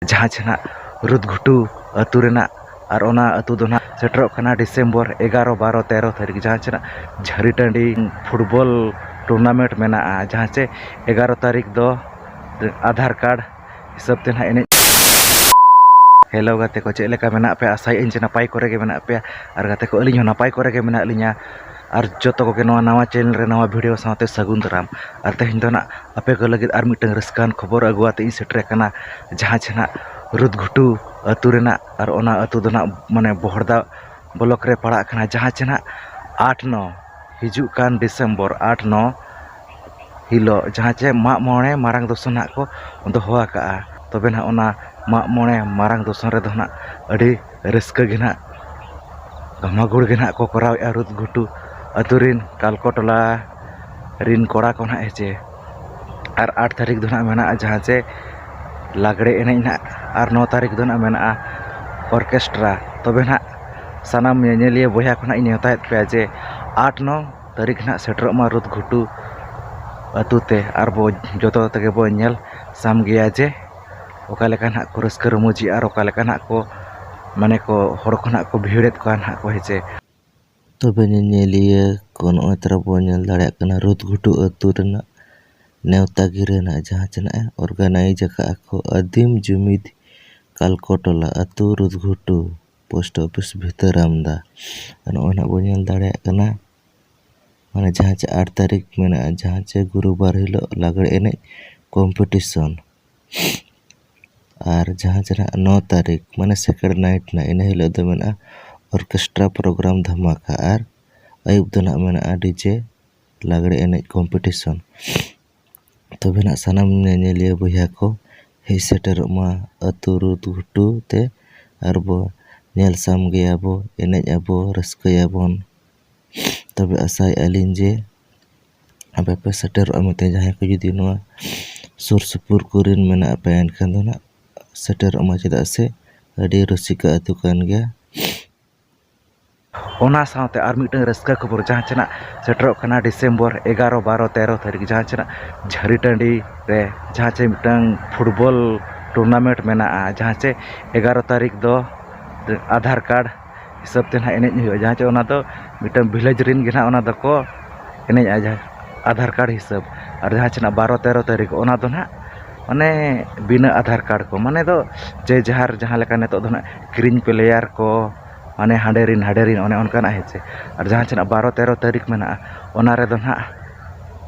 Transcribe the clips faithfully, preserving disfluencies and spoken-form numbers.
ᱡᱟᱦᱟᱸ ᱪᱮ ᱱᱟᱜ ᱨᱩᱫᱽᱜᱷᱩᱴᱩ ᱟᱹᱛᱩ ᱨᱮᱱᱟᱜ, ᱟᱨ ᱚᱱᱟ ᱟᱹᱛᱩ ᱫᱚ ᱱᱟᱜ ᱥᱮᱴᱮᱨᱚᱜ ᱠᱟᱱᱟ ᱰᱤᱥᱮᱢᱵᱚᱨ ᱮᱜᱟᱨᱚ, ᱵᱟᱨᱚ, ᱛᱮᱨᱚ ᱛᱟᱹᱨᱤᱠᱷ, ᱡᱟᱦᱟᱸ ᱪᱮ ᱱᱟᱜ ᱡᱷᱟᱹᱨᱤ ᱴᱟᱺᱰᱤ ᱯᱷᱩᱴᱵᱚᱞ ᱴᱩᱨᱱᱟᱢᱮᱱᱴ ᱢᱮᱱᱟᱜᱼᱟ, ᱡᱟᱦᱟᱸ ᱪᱮ ᱮᱜᱟᱨᱚ ᱛᱟᱹᱨᱤᱠᱷ ᱫᱚ ᱟᱫᱷᱟᱨ ᱠᱟᱨᱰ ᱦᱤᱥᱟᱹᱵ ᱛᱮ ᱱᱟᱦᱟᱜ ᱮᱱᱮᱡ᱾ ᱦᱮᱞᱳ ᱜᱟᱛᱮ ᱠᱚ, ᱪᱮᱫ ᱞᱮᱠᱟ ᱢᱮᱱᱟᱜ ᱯᱮᱭᱟ? ᱟᱥᱟᱭᱟᱹᱧ ᱡᱮ ᱱᱟᱯᱟᱭ ᱠᱚᱨᱮ ᱜᱮ ᱢᱮᱱᱟᱜ ᱯᱮᱭᱟ᱾ ᱟᱨ ᱜᱟᱛᱮ ᱠᱚ, ᱟᱹᱞᱤᱧ ᱦᱚᱸ ᱱᱟᱯᱟᱭ ᱠᱚᱨᱮ ᱜᱮ ᱢᱮᱱᱟᱜ ᱞᱤᱧᱟ᱾ ᱟᱨ ᱡᱚᱛᱚ ᱠᱚᱜᱮ ᱱᱚᱣᱟ ᱱᱟᱣᱟ ᱪᱮᱱᱮᱞ ᱨᱮ ᱱᱟᱣᱟ ᱵᱷᱤᱰᱤᱭᱳ ᱥᱟᱶᱛᱮ ᱥᱟᱹᱜᱩᱱ ᱫᱟᱨᱟᱢ᱾ ᱟᱨ ᱛᱮᱦᱮᱧ ᱫᱚ ᱱᱟᱜ ᱟᱯᱮ ᱠᱚ ᱞᱟᱹᱜᱤᱫ ᱟᱨ ᱢᱤᱫᱴᱟᱝ ᱨᱟᱹᱥᱠᱟᱹᱣᱟᱱ ᱠᱷᱚᱵᱚᱨ ᱟᱹᱜᱩ ᱟᱛᱮ ᱤᱧ ᱥᱮᱴᱮᱨ ᱟᱠᱟᱱᱟ, ᱡᱟᱦᱟᱸ ᱪᱮ ᱱᱟᱜ ᱨᱩᱫᱽᱜᱷᱩᱴᱩ ᱟᱹᱛᱩ ᱨᱮᱱᱟᱜ, ᱟᱨ ᱚᱱᱟ ᱟᱹᱛᱩ ᱫᱚ ᱱᱟᱜ ᱢᱟᱱᱮ ᱵᱚᱦᱚᱲᱫᱟ ᱵᱞᱚᱠ ᱨᱮ ᱯᱟᱲᱟᱜ ᱠᱟᱱᱟ, ᱡᱟᱦᱟᱸ ᱪᱮ ᱱᱟᱜ ᱟᱴ ᱱᱚ, ᱦᱤᱡᱩᱜ ᱠᱟᱱ ᱰᱤᱥᱮᱢᱵᱚᱨ ᱟᱴ ᱱᱚ ᱦᱤᱞᱳᱜ, ᱡᱟᱦᱟᱸ ᱪᱮ ᱢᱟᱜ ᱢᱚᱬᱮ ᱢᱟᱨᱟᱝ ᱫᱚᱥᱚᱱ ᱦᱟᱸᱜ ᱠᱚ ᱫᱚᱦᱚ ᱟᱠᱟᱜᱼᱟ᱾ ᱛᱚᱵᱮ ᱱᱟᱦᱟᱜ ᱚᱱᱟ ᱢᱟᱜ ᱢᱚᱬᱮ ᱢᱟᱨᱟᱝ ᱫᱚᱥᱚᱱ ᱨᱮᱫᱚ ᱱᱟᱦᱟᱜ ᱟᱹᱰᱤ ᱨᱟᱹᱥᱠᱟᱹ ᱜᱮ ᱱᱟᱦᱟᱜ, ᱜᱟᱢᱟᱜᱩᱲ ᱜᱮ ᱱᱟᱦᱟᱜ ᱠᱚ ᱠᱚᱨᱟᱣᱮᱫᱼᱟ ᱨᱩᱫᱽᱜᱷᱩᱴᱩ ᱟᱹᱛᱩ ᱨᱤᱱ ᱠᱟᱞᱠᱚ ᱴᱚᱞᱟ ᱨᱤᱱ ᱠᱚᱲᱟ ᱠᱚ ᱱᱟᱦᱟᱜ, ᱦᱮᱸ ᱪᱮ᱾ ᱟᱨ ᱟᱴ ᱛᱟᱹᱨᱤᱠᱷ ᱫᱚ ᱱᱟᱦᱟᱜ ᱢᱮᱱᱟᱜᱼᱟ, ᱡᱟᱦᱟᱸ ᱪᱮ ᱞᱟᱜᱽᱲᱮ ᱮᱱᱮᱡ ᱱᱟᱦᱟᱜ, ᱟᱨ ᱱᱚ ᱛᱟᱹᱨᱤᱠᱷ ᱫᱚ ᱱᱟᱦᱟᱜ ᱢᱮᱱᱟᱜᱼᱟ ᱚᱨᱠᱮᱥᱴᱨᱟ᱾ ᱛᱚᱵᱮ ᱱᱟᱦᱟᱜ ᱥᱟᱱᱟᱢ ᱧᱮᱧᱮᱞᱤᱭᱟᱹ ᱵᱚᱭᱦᱟ ᱠᱚ ᱱᱟᱦᱟᱜ ᱤᱧ ᱱᱮᱣᱛᱟᱭᱮᱫ ᱯᱮᱭᱟ ᱡᱮ ᱟᱴ ᱱᱚ ᱛᱟᱹᱨᱤᱠᱷ ᱱᱟᱦᱟᱜ ᱥᱮᱴᱮᱨᱚᱜ ᱢᱟ ᱨᱩᱫᱽᱜᱷᱩᱴᱩ ᱟᱹᱛᱩ ᱛᱮ, ᱟᱨ ᱵᱚ ᱡᱚᱛᱚ ᱛᱮᱜᱮ ᱵᱚ ᱧᱮᱞ ᱥᱟᱢᱜᱮᱭᱟ ᱡᱮ ᱚᱠᱟ ᱞᱮᱠᱟ ᱱᱟᱦᱟᱜ ᱠᱚ ᱨᱟᱹᱥᱠᱟᱹ ᱨᱚᱢᱚᱡᱮᱜᱼᱟ ᱟᱨ ᱚᱠᱟ ᱞᱮᱠᱟ ᱱᱟᱦᱟᱜ ᱠᱚ, ᱢᱟᱱᱮ ᱠᱚ, ᱦᱚᱲ ᱠᱚ ᱱᱟᱦᱟᱜ ᱠᱚ ᱵᱷᱤᱲᱮᱫ ᱠᱚᱣᱟ ᱱᱟᱦᱟᱜ ᱠᱚ, ᱦᱮᱸ ᱪᱮ᱾ ᱛᱚᱵᱮ ᱧᱮᱧᱮᱞᱤᱭᱟᱹ ᱠᱚ, ᱱᱚᱜᱼᱚᱭ ᱛᱟᱨᱟ ᱵᱚᱱ ᱧᱮᱞ ᱫᱟᱲᱮᱭᱟᱜ ᱠᱟᱱᱟ ᱨᱩᱫᱽᱜᱷᱩᱴᱩ ᱟᱹᱛᱩ ᱨᱮᱱᱟᱜ ᱱᱮᱣᱛᱟ ᱜᱤᱨᱟᱹ ᱨᱮᱱᱟᱜ ᱡᱟᱦᱟᱸ ᱪᱮ ᱱᱟᱜ ᱮ ᱚᱨᱜᱟᱱᱟᱭᱤᱡᱽ ᱟᱠᱟᱫᱼᱟ ᱠᱚ ᱟᱹᱫᱤᱢ ᱡᱩᱢᱤᱫ ᱠᱟᱞᱠᱚᱴᱚᱞᱟ ᱟᱹᱛᱩ ᱨᱩᱫᱽᱜᱷᱩᱴᱩ ᱯᱳᱥᱴ ᱚᱯᱷᱤᱥ ᱵᱷᱤᱛᱟᱹᱨ ᱟᱢᱫᱟ᱾ ᱱᱚᱜᱼᱚᱭ ᱱᱟᱜ ᱵᱚᱱ ᱧᱮᱞ ᱫᱟᱲᱮᱭᱟᱜ ᱠᱟᱱᱟ, ᱢᱟᱱᱮ ᱡᱟᱦᱟᱸ ᱪᱮ ᱟᱴ ᱛᱟᱹᱨᱤᱠᱷ ᱢᱮᱱᱟᱜᱼᱟ, ᱡᱟᱦᱟᱸ ᱪᱮ ᱜᱩᱨᱩᱵᱟᱨ ᱦᱤᱞᱳᱜ ᱞᱟᱜᱽᱲᱮ ᱮᱱᱮᱡ ᱠᱚᱢᱯᱤᱴᱤᱥᱚᱱ᱾ ᱟᱨ ᱡᱟᱦᱟᱸ ᱪᱮ ᱱᱟᱜ ᱱᱚ ᱛᱟᱹᱨᱤᱠᱷ, ᱢᱟᱱᱮ ᱥᱮᱠᱮᱱᱰ ᱱᱟᱭᱤᱴ ᱱᱟᱜ, ᱤᱱᱟᱹ ᱦᱤᱞᱳᱜ ᱫᱚ ᱢᱮᱱᱟᱜᱼᱟ ᱚᱨᱠᱮᱥᱴᱨᱟ ᱯᱨᱳᱜᱨᱟᱢ ᱫᱷᱟᱢᱟᱠᱟ, ᱟᱨ ᱟᱹᱭᱩᱵ ᱫᱚ ᱱᱟᱜ ᱢᱮᱱᱟᱜᱼᱟ ᱰᱤᱡᱮ ᱞᱟᱜᱽᱲᱮ ᱮᱱᱮᱡ ᱠᱚᱢᱯᱤᱴᱤᱥᱚᱱ᱾ ᱛᱚᱵᱮ ᱱᱟᱜ ᱥᱟᱱᱟᱢ ᱧᱮᱧᱮᱞᱤᱭᱟᱹ ᱵᱚᱭᱦᱟ ᱠᱚ ᱦᱮᱡ ᱥᱮᱴᱮᱨᱚᱜ ᱢᱟ ᱟᱹᱛᱩ ᱨᱩᱫᱽᱜᱷᱩᱴᱩ ᱛᱮ, ᱟᱨ ᱵᱚ ᱧᱮᱞ ᱥᱟᱢᱜᱮᱭᱟ ᱵᱚ, ᱮᱱᱮᱡ ᱟᱵᱚ, ᱨᱟᱹᱥᱠᱟᱹᱭᱟᱵᱚᱱ᱾ ᱛᱚᱵᱮ ᱟᱥᱟᱭᱮᱫᱼᱟ ᱞᱤᱧ ᱡᱮ ᱟᱯᱮ ᱯᱮ ᱥᱮᱴᱮᱨᱚᱜᱼᱟ ᱢᱮᱱᱛᱮ᱾ ᱡᱟᱦᱟᱸᱭ ᱠᱚ ᱡᱩᱫᱤ ᱱᱚᱣᱟ ᱥᱩᱨ ᱥᱩᱯᱩᱨ ᱠᱚᱨᱮᱱ ᱢᱮᱱᱟᱜ ᱯᱮᱭᱟ, ᱮᱱᱠᱷᱟᱱ ᱫᱚ ᱱᱟᱜ ᱥᱮᱴᱮᱨᱚᱜ ᱢᱟ, ᱪᱮᱫᱟᱜ ᱥᱮ ᱟᱹᱰᱤ ᱨᱩᱥᱤᱠᱟ ᱟᱹᱛᱩ ᱠᱟᱱ ᱜᱮᱭᱟ᱾ ᱚᱱᱟ ᱥᱟᱶᱛᱮ ᱟᱨ ᱢᱤᱫᱴᱟᱝ ᱨᱟᱹᱥᱠᱟᱹ ᱠᱷᱚᱵᱚᱨ, ᱡᱟᱦᱟᱸ ᱪᱮ ᱱᱟᱜ ᱥᱮᱴᱮᱨᱚᱜ ᱠᱟᱱᱟ ᱰᱤᱥᱮᱢᱵᱚᱨ ᱮᱜᱟᱨᱚ, ᱵᱟᱨᱚ, ᱛᱮᱨᱚ ᱛᱟᱹᱨᱤᱠᱷ, ᱡᱟᱦᱟᱸ ᱪᱮ ᱱᱟᱜ ᱡᱷᱟᱹᱨᱤ ᱴᱟᱺᱰᱤ ᱨᱮ ᱡᱟᱦᱟᱸ ᱪᱮ ᱢᱤᱫᱴᱟᱝ ᱯᱷᱩᱴᱵᱚᱞ ᱴᱩᱨᱱᱟᱢᱮᱱᱴ ᱢᱮᱱᱟᱜᱼᱟ, ᱡᱟᱦᱟᱸ ᱪᱮ ᱮᱜᱟᱨᱚ ᱛᱟᱹᱨᱤᱠᱷ ᱫᱚ ᱟᱫᱷᱟᱨ ᱠᱟᱨᱰ ᱦᱤᱥᱟᱹᱵ ᱛᱮ ᱱᱟᱦᱟᱜ ᱮᱱᱮᱡ ᱦᱩᱭᱩᱜᱼᱟ, ᱡᱟᱦᱟᱸ ᱪᱮ ᱚᱱᱟ ᱫᱚ ᱢᱤᱫᱴᱟᱝ ᱵᱷᱤᱞᱮᱡᱽ ᱨᱮᱱ ᱜᱮ ᱱᱟᱦᱟᱜ ᱚᱱᱟ ᱫᱚᱠᱚ ᱮᱱᱮᱡᱼᱟ, ᱡᱟᱦᱟᱸ ᱟᱫᱷᱟᱨ ᱠᱟᱨᱰ ᱦᱤᱥᱟᱹᱵ᱾ ᱟᱨ ᱡᱟᱦᱟᱸ ᱪᱮ ᱱᱟᱦᱟᱜ ᱵᱟᱨᱚ ᱛᱮᱨᱚ ᱛᱟᱹᱨᱤᱠᱷ, ᱚᱱᱟ ᱫᱚ ᱱᱟᱦᱟᱜ ᱢᱟᱱᱮ ᱵᱤᱱᱟᱹ ᱟᱫᱷᱟᱨ ᱠᱟᱨᱰ ᱠᱚ, ᱢᱟᱱᱮ ᱫᱚ ᱡᱮ ᱡᱟᱦᱟᱨ ᱡᱟᱦᱟᱸ ᱞᱮᱠᱟ ᱱᱤᱛᱚᱜ ᱫᱚ ᱱᱟᱦᱟᱜ ᱠᱤᱨᱤᱧ ᱯᱞᱮᱭᱟᱨ ᱠᱚ, ᱢᱟᱱᱮ ᱦᱟᱸᱰᱮ ᱨᱤᱱ ᱦᱟᱸᱰᱮ ᱨᱤᱱ, ᱚᱱᱮ ᱚᱱᱠᱟᱱᱟᱜ, ᱦᱮᱸ ᱪᱮ᱾ ᱟᱨ ᱡᱟᱦᱟᱸ ᱪᱮ ᱱᱟᱦᱟᱜ ᱵᱟᱨᱚ ᱛᱮᱨᱚ ᱛᱟᱹᱨᱤᱠᱷ ᱢᱮᱱᱟᱜᱼᱟ, ᱚᱱᱟ ᱨᱮᱫᱚ ᱱᱟᱦᱟᱜ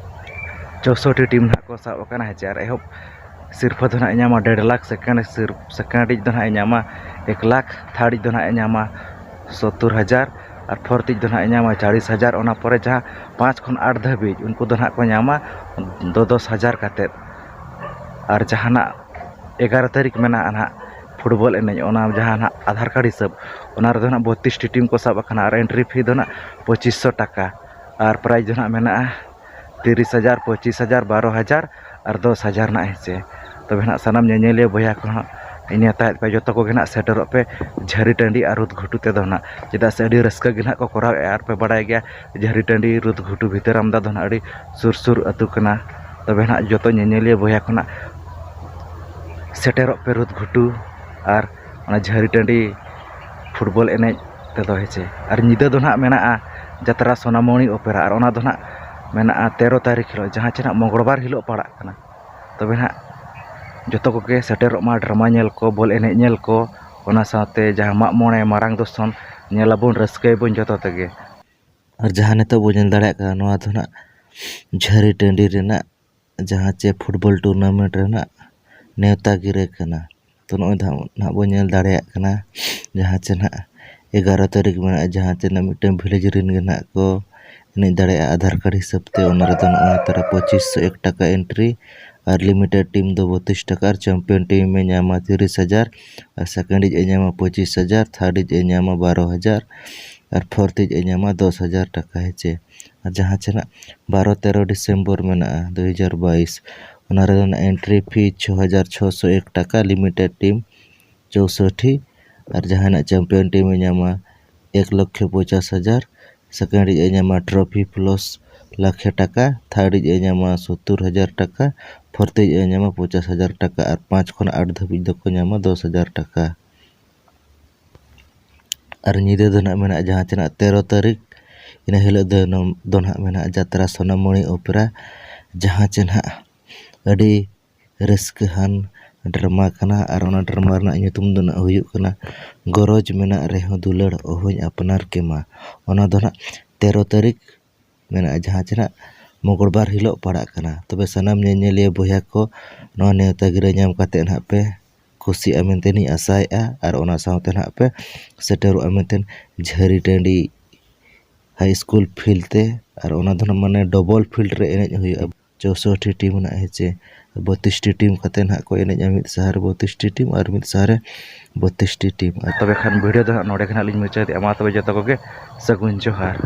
ᱪᱳᱥᱳᱴᱴᱤ ᱴᱤᱢ ᱱᱟᱦᱟᱜ ᱠᱚ ᱥᱟᱵ ᱟᱠᱟᱱᱟ, ᱦᱮᱸ ᱪᱮ᱾ ᱟᱨ ᱮᱦᱚᱵ ᱥᱤᱨᱯᱷᱟᱹ ᱫᱚ ᱱᱟᱦᱟᱜ ᱮ ᱧᱟᱢᱟ ᱰᱮᱲ ᱞᱟᱠᱷ, ᱥᱮᱠᱮᱱᱰ ᱥᱤᱨ-, ᱥᱮᱠᱮᱱᱰ ᱤᱡ ᱫᱚ ᱱᱟᱦᱟᱜ ᱮ ᱧᱟᱢᱟ ᱮᱠ ᱞᱟᱠᱷ, ᱛᱷᱟᱨᱰ ᱤᱡ ᱫᱚ ᱱᱟᱦᱟᱜ ᱮ ᱧᱟᱢᱟ ᱥᱚᱛᱛᱚᱨ ᱦᱟᱡᱟᱨ, ᱟᱨ ᱯᱷᱳᱨᱛᱷ ᱤᱡ ᱫᱚ ᱱᱟᱦᱟᱜ ᱮ ᱧᱟᱢᱟ ᱪᱟᱲᱤᱥ ᱦᱟᱡᱟᱨ᱾ ᱚᱱᱟ ᱯᱚᱨᱮ ᱡᱟᱦᱟᱸ ᱯᱟᱸᱪ ᱠᱷᱚᱱ ᱟᱴ ᱫᱷᱟᱹᱵᱤᱡ, ᱩᱱᱠᱩ ᱫᱚ ᱱᱟᱦᱟᱜ ᱠᱚ ᱧᱟᱢᱟ ᱫᱚ ᱫᱚᱥ ᱦᱟᱡᱟᱨ ᱠᱟᱛᱮᱫ᱾ ᱟᱨ ᱡᱟᱦᱟᱱᱟᱜ ᱮᱜᱟᱨᱚ ᱛᱟᱹᱨᱤᱠᱷ ᱢᱮᱱᱟᱜᱼᱟ ᱱᱟᱦᱟᱜ ᱯᱷᱩᱴᱵᱚᱞ ᱮᱱᱮᱡ, ᱚᱱᱟ ᱡᱟᱦᱟᱸ ᱱᱟᱦᱟᱜ ᱟᱫᱷᱟᱨ ᱠᱟᱨᱰ ᱦᱤᱥᱟᱹᱵ, ᱚᱱᱟ ᱨᱮᱫᱚ ᱱᱟᱦᱟᱜ ᱵᱚᱛᱛᱨᱤᱥ ᱴᱤ ᱴᱤᱢ ᱠᱚ ᱥᱟᱵ ᱟᱠᱟᱱᱟ ᱟᱨ ᱮᱱᱴᱨᱤ ᱯᱷᱤ ᱫᱚ ᱱᱟᱦᱟᱜ ᱯᱚᱸᱪᱤᱥ ᱥᱚ ᱴᱟᱠᱟ᱾ ᱟᱨ ᱯᱨᱟᱭᱤᱡᱽ ᱫᱚ ᱱᱟᱦᱟᱜ ᱢᱮᱱᱟᱜᱼᱟ ᱛᱤᱨᱤᱥ ᱦᱟᱡᱟᱨ, ᱯᱚᱸᱪᱤᱥ ᱦᱟᱡᱟᱨ, ᱵᱟᱨᱚ ᱦᱟᱡᱟᱨ ᱟᱨ ᱫᱚᱥ ᱦᱟᱡᱟᱨ ᱱᱟᱦᱟᱜ, ᱦᱮᱸ ᱪᱮ᱾ ᱛᱚᱵᱮ ᱱᱟᱦᱟᱜ ᱥᱟᱱᱟᱢ ᱧᱮᱧᱮᱞᱤᱭᱟᱹ ᱵᱚᱭᱦᱟ ᱠᱚ ᱱᱟᱦᱟᱜ ᱤᱧ ᱱᱮᱣᱛᱟᱭᱮᱫ ᱯᱮ, ᱡᱚᱛᱚ ᱠᱚᱜᱮ ᱱᱟᱦᱟᱜ ᱥᱮᱴᱮᱨᱚᱜ ᱯᱮ ᱡᱷᱟᱹᱨᱤ ᱴᱟᱺᱰᱤ ᱟᱨ ᱨᱩᱫᱽ ᱜᱷᱩᱴᱩ ᱛᱮᱫᱚ ᱱᱟᱦᱟᱜ, ᱪᱮᱫᱟᱜ ᱥᱮ ᱟᱹᱰᱤ ᱨᱟᱹᱥᱠᱟᱹ ᱜᱮ ᱱᱟᱦᱟᱜ ᱠᱚ ᱠᱚᱨᱟᱣᱮᱫᱼᱟ᱾ ᱟᱨ ᱯᱮ ᱵᱟᱲᱟᱭ ᱜᱮᱭᱟ, ᱡᱷᱟᱹᱨᱤ ᱴᱟᱺᱰᱤ ᱨᱩᱫᱽ ᱜᱷᱩᱴᱩ ᱵᱷᱤᱛᱟᱹᱨ ᱟᱢᱫᱟ ᱫᱚ ᱱᱟᱦᱟᱜ ᱟᱹᱰᱤ ᱥᱩᱨ ᱥᱩᱨ ᱟᱹᱛᱩ ᱠᱟᱱᱟ᱾ ᱛᱚᱵᱮ ᱱᱟᱦᱟᱜ ᱡᱚᱛᱚ ᱧᱮᱧᱮᱞᱤᱭᱟᱹ ᱵᱚᱭᱦᱟ ᱠᱚ ᱱᱟᱦᱟᱜ ᱥᱮᱴᱮᱨᱚᱜ ᱯᱮ ᱨᱩᱫᱽ ᱜᱷᱩᱴᱩ ᱟᱨ ᱚᱱᱟ ᱡᱷᱟᱹᱨᱤ ᱴᱟᱺᱰᱤ ᱯᱷᱩᱴᱵᱚᱞ ᱮᱱᱮᱡ ᱛᱮᱫᱚ, ᱦᱮᱸ ᱪᱮ᱾ ᱟᱨ ᱧᱤᱫᱟᱹ ᱫᱚ ᱱᱟᱦᱟᱜ ᱢᱮᱱᱟᱜᱼᱟ ᱡᱟᱛᱨᱟ ᱥᱳᱱᱟᱢᱚᱬᱤ ᱚᱯᱮᱨᱟ, ᱟᱨ ᱚᱱᱟ ᱫᱚ ᱱᱟᱦᱟᱜ ᱢᱮᱱᱟᱜᱼᱟ ᱛᱮᱨᱚ ᱛᱟᱹᱨᱤᱠᱷ ᱦᱤᱞᱳᱜ, ᱡᱟᱦᱟᱸ ᱪᱮ ᱱᱟᱦᱟᱜ ᱢᱚᱝᱜᱚᱞᱵᱟᱨ ᱦᱤᱞᱳᱜ ᱯᱟᱲᱟᱜ ᱠᱟᱱᱟ᱾ ᱛᱚᱵᱮ ᱱᱟᱦᱟᱜ ᱡᱚᱛᱚ ᱠᱚᱜᱮ ᱥᱮᱴᱮᱨᱚᱜ ᱢᱟ ᱰᱨᱟᱢᱟ ᱧᱮᱞ ᱠᱚ, ᱵᱚᱞ ᱮᱱᱮᱡ ᱧᱮᱞ ᱠᱚ, ᱚᱱᱟ ᱥᱟᱶᱛᱮ ᱡᱟᱦᱟᱸ ᱢᱟᱜ ᱢᱚᱬᱮ ᱢᱟᱨᱟᱝ ᱫᱚᱨᱥᱚᱱ ᱧᱮᱞ ᱟᱵᱚᱱ, ᱨᱟᱹᱥᱠᱟᱹᱭᱟᱵᱚᱱ ᱡᱚᱛᱚ ᱛᱮᱜᱮ᱾ ᱟᱨ ᱡᱟᱦᱟᱸ ᱱᱤᱛᱚᱜ ᱵᱚᱱ ᱧᱮᱞ ᱫᱟᱲᱮᱭᱟᱜ ᱠᱟᱱᱟ, ᱱᱚᱣᱟ ᱫᱚ ᱱᱟᱦᱟᱜ ᱡᱷᱟᱹᱨᱤ ᱴᱟᱺᱰᱤ ᱨᱮᱱᱟᱜ ᱡᱟᱦᱟᱸ ᱪᱮ ᱯᱷᱩᱴᱵᱚᱞ ᱴᱩᱨᱱᱟᱢᱮᱱᱴ ᱨᱮᱱᱟᱜ ᱱᱮᱣᱛᱟ ᱜᱤᱨᱟᱹ ᱠᱟᱱᱟ᱾ ᱛᱚ, ᱱᱚᱜᱼᱚᱭ ᱫᱚ ᱱᱟᱦᱟᱜ ᱵᱚᱱ ᱧᱮᱞ ᱫᱟᱲᱮᱭᱟᱜ ᱠᱟᱱᱟ, ᱡᱟᱦᱟᱸ ᱪᱮ ᱱᱟᱦᱟᱜ ᱮᱜᱟᱨᱚ ᱛᱟᱹᱨᱤᱠᱷ ᱢᱮᱱᱟᱜᱼᱟ, ᱡᱟᱦᱟᱸ ᱪᱮ ᱱᱟᱦᱟᱜ ᱢᱤᱫᱴᱟᱝ ᱵᱷᱤᱞᱮᱡᱽ ᱨᱮᱱ ᱜᱮ ᱱᱟᱦᱟᱜ ᱠᱚ ᱮᱱᱮᱡ ᱫᱟᱲᱮᱭᱟᱜᱼᱟ ᱟᱫᱷᱟᱨ ᱠᱟᱨᱰ ᱦᱤᱥᱟᱹᱵ ᱛᱮ᱾ ᱚᱱᱟ ᱨᱮᱫᱚ ᱱᱚᱜᱼᱚᱭ ᱛᱟᱨᱟ ᱯᱚᱸᱪᱤᱥ ᱥᱚ ᱮᱠ ᱴᱟᱠᱟ ᱮᱱᱴᱨᱤ, ᱟᱨ ᱞᱤᱢᱤᱴᱮᱰ ᱴᱤᱢ ᱫᱚ ᱵᱚᱛᱤᱥ ᱴᱟᱠᱟ, ᱟᱨ ᱪᱟᱢᱯᱤᱭᱟᱱ ᱴᱤᱢ ᱮ ᱧᱟᱢᱟ ᱛᱤᱨᱤᱥ ᱦᱟᱡᱟᱨ, ᱟᱨ ᱥᱮᱠᱮᱱᱰ ᱤᱡ ᱮ ᱧᱟᱢᱟ ᱯᱚᱸᱪᱤᱥ ᱦᱟᱡᱟᱨ, ᱛᱷᱟᱨᱰ ᱤᱡ ᱮ ᱧᱟᱢᱟ ᱵᱟᱨᱚ ᱦᱟᱡᱟᱨ, ᱟᱨ ᱯᱷᱳᱨᱛᱷ ᱤᱡ ᱮ ᱧᱟᱢᱟ ᱫᱚᱥ ᱦᱟᱡᱟᱨ ᱴᱟᱠᱟ, ᱦᱮᱸ ᱪᱮ᱾ ᱟᱨ ᱡᱟᱦᱟᱸ ᱪᱮ ᱱᱟᱜ ᱵᱟᱨᱚ ᱛᱮᱨᱚ ᱰᱤᱥᱮᱢᱵᱚᱨ ᱢᱮᱱᱟᱜᱼᱟ ᱫᱩ ᱦᱟᱡᱟᱨ ᱵᱟᱭᱤᱥ, ᱚᱱᱟ ᱨᱮᱫᱚ ᱱᱟᱜ ᱮᱱᱴᱨᱤ ᱯᱷᱤ ᱪᱷᱚ ᱦᱟᱡᱟᱨ ᱪᱷᱚᱥᱚ ᱮᱠ ᱴᱟᱠᱟ, ᱞᱤᱢᱤᱴᱮᱰ ᱴᱤᱢ ᱪᱳᱥᱚᱴᱴᱤ, ᱟᱨ ᱡᱟᱦᱟᱸᱭ ᱱᱟᱜ ᱪᱟᱢᱯᱤᱭᱟᱱ ᱴᱤᱢ ᱮ ᱧᱟᱢᱟ ᱮᱠ ᱞᱚᱠᱠᱷᱚ ᱯᱚᱪᱟᱥ ᱦᱟᱡᱟᱨ, ᱥᱮᱠᱮᱱᱰ ᱤᱡ ᱮ ᱧᱟᱢᱟ ᱴᱨᱚᱯᱷᱤ ᱯᱞᱟᱥ ᱞᱟᱠᱷᱮ ᱴᱟᱠᱟ, ᱛᱷᱟᱨᱰ ᱤᱡ ᱮ ᱧᱟᱢᱟ ᱥᱳᱛᱛᱳᱨ ᱦᱟᱡᱟᱨ ᱴᱟᱠᱟ, ᱯᱷᱳᱨᱛᱷ ᱤᱡ ᱮ ᱧᱟᱢᱟ ᱯᱚᱧᱪᱟᱥ ᱦᱟᱡᱟᱨ ᱴᱟᱠᱟ ᱟᱨ ᱯᱟᱸᱪ ᱠᱷᱚᱱ ᱟᱴ ᱫᱷᱟᱹᱵᱤᱡ ᱫᱚᱠᱚ ᱧᱟᱢᱟ ᱫᱚᱥ ᱦᱟᱡᱟᱨ ᱴᱟᱠᱟ᱾ ᱟᱨ ᱧᱤᱫᱟᱹ ᱫᱚ ᱱᱟᱦᱟᱜ ᱢᱮᱱᱟᱜᱼᱟ ᱡᱟᱦᱟᱸ ᱪᱮ ᱱᱟᱦᱟᱜ ᱛᱮᱨᱚ ᱛᱟᱹᱨᱤᱠᱷ, ᱤᱱᱟᱹ ᱦᱤᱞᱳᱜ ᱫᱚ ᱱᱚ-, ᱫᱚ ᱱᱟᱦᱟᱜ ᱢᱮᱱᱟᱜᱼᱟ ᱡᱟᱛᱨᱟ ᱥᱳᱱᱟᱢᱚᱬᱤ ᱚᱯᱮᱨᱟ, ᱡᱟᱦᱟᱸ ᱪᱮ ᱱᱟᱦᱟᱜ ᱟᱹᱰᱤ ᱨᱟᱹᱥᱠᱟᱹᱣᱟᱱ ᱰᱨᱟᱢᱟ ᱠᱟᱱᱟ᱾ ᱟᱨ ᱚᱱᱟ ᱰᱨᱟᱢᱟ ᱨᱮᱱᱟᱜ ᱧᱩᱛᱩᱢ ᱫᱚ ᱱᱟᱦᱟᱜ ᱦᱩᱭᱩᱜ ᱠᱟᱱᱟ ᱜᱚᱨᱚᱡᱽ ᱢᱮᱱᱟᱜ ᱨᱮᱦᱚᱸ ᱫᱩᱞᱟᱹᱲ ᱚᱦᱚᱧ ᱟᱯᱱᱟᱨ ᱠᱮᱢᱟ᱾ ᱚᱱᱟ ᱫᱚ ᱱᱟᱦᱟᱜ ᱛᱮᱨᱚ ᱛᱟᱹᱨᱤᱠᱷ ᱢᱮᱱᱟᱜᱼᱟ, ᱡᱟᱦᱟᱸ ᱪᱮ ᱱᱟᱦᱟᱜ ᱢᱚᱝᱜᱚᱞᱵᱟᱨ ᱦᱤᱞᱳᱜ ᱯᱟᱲᱟᱜ ᱠᱟᱱᱟ᱾ ᱛᱚᱵᱮ ᱥᱟᱱᱟᱢ ᱧᱮᱧᱮᱞᱤᱭᱟᱹ ᱵᱚᱭᱦᱟ ᱠᱚ ᱱᱚᱣᱟ ᱱᱮᱣᱛᱟ ᱜᱤᱨᱟᱹ ᱧᱟᱢ ᱠᱟᱛᱮ ᱱᱟᱦᱟᱜ ᱯᱮ ᱠᱩᱥᱤᱜᱼᱟ ᱢᱮᱱᱛᱮ ᱞᱤᱧ ᱟᱥᱟᱭᱮᱫᱼᱟ᱾ ᱟᱨ ᱚᱱᱟ ᱥᱟᱶᱛᱮ ᱱᱟᱦᱟᱜ ᱯᱮ ᱥᱮᱴᱮᱨᱚᱜᱼᱟ ᱢᱮᱱᱛᱮ ᱡᱷᱟᱹᱨᱤ ᱴᱟᱺᱰᱤ ᱦᱟᱭ ᱥᱠᱩᱞ ᱯᱷᱤᱞᱰ ᱛᱮ᱾ ᱟᱨ ᱚᱱᱟ ᱫᱚ ᱱᱟᱦᱟᱜ ᱢᱟᱱᱮ ᱰᱚᱵᱚᱞ ᱯᱷᱤᱞᱰ ᱨᱮ ᱮᱱᱮᱡ ᱦᱩᱭᱩᱜᱼᱟ᱾ ᱪᱳᱥᱚᱴᱴᱤ ᱴᱤᱢ ᱱᱟᱦᱟᱜ ᱦᱮᱸ ᱪᱮ ᱵᱚᱛᱤᱥᱴᱤ ᱴᱤᱢ ᱠᱟᱛᱮ ᱱᱟᱦᱟᱜ ᱠᱚ ᱮᱱᱮᱡᱼᱟ, ᱢᱤᱫ ᱥᱟᱦᱟ ᱨᱮ ᱵᱚᱛᱤᱥᱴᱤ ᱴᱤᱢ ᱟᱨ ᱢᱤᱫ ᱥᱟᱦᱟ ᱨᱮ ᱵᱚᱛᱤᱥᱴᱤ ᱴᱤᱢ᱾ ᱟᱨ ᱛᱚᱵᱮ ᱠᱷᱟᱱ ᱵᱷᱤᱰᱤᱭᱳ ᱫᱚ ᱱᱟᱦᱟᱜ ᱱᱚᱰᱮ ᱜᱮ ᱱᱟᱦᱟᱜ ᱞᱤᱧ ᱢᱩᱪᱟᱹᱫᱮᱜᱼᱟ᱾ ᱢᱟ ᱛᱚᱵᱮ ᱡᱚᱛᱚ ᱠᱚᱜᱮ ᱥᱟᱹᱜᱩᱱ ᱡᱚᱦᱟᱨ᱾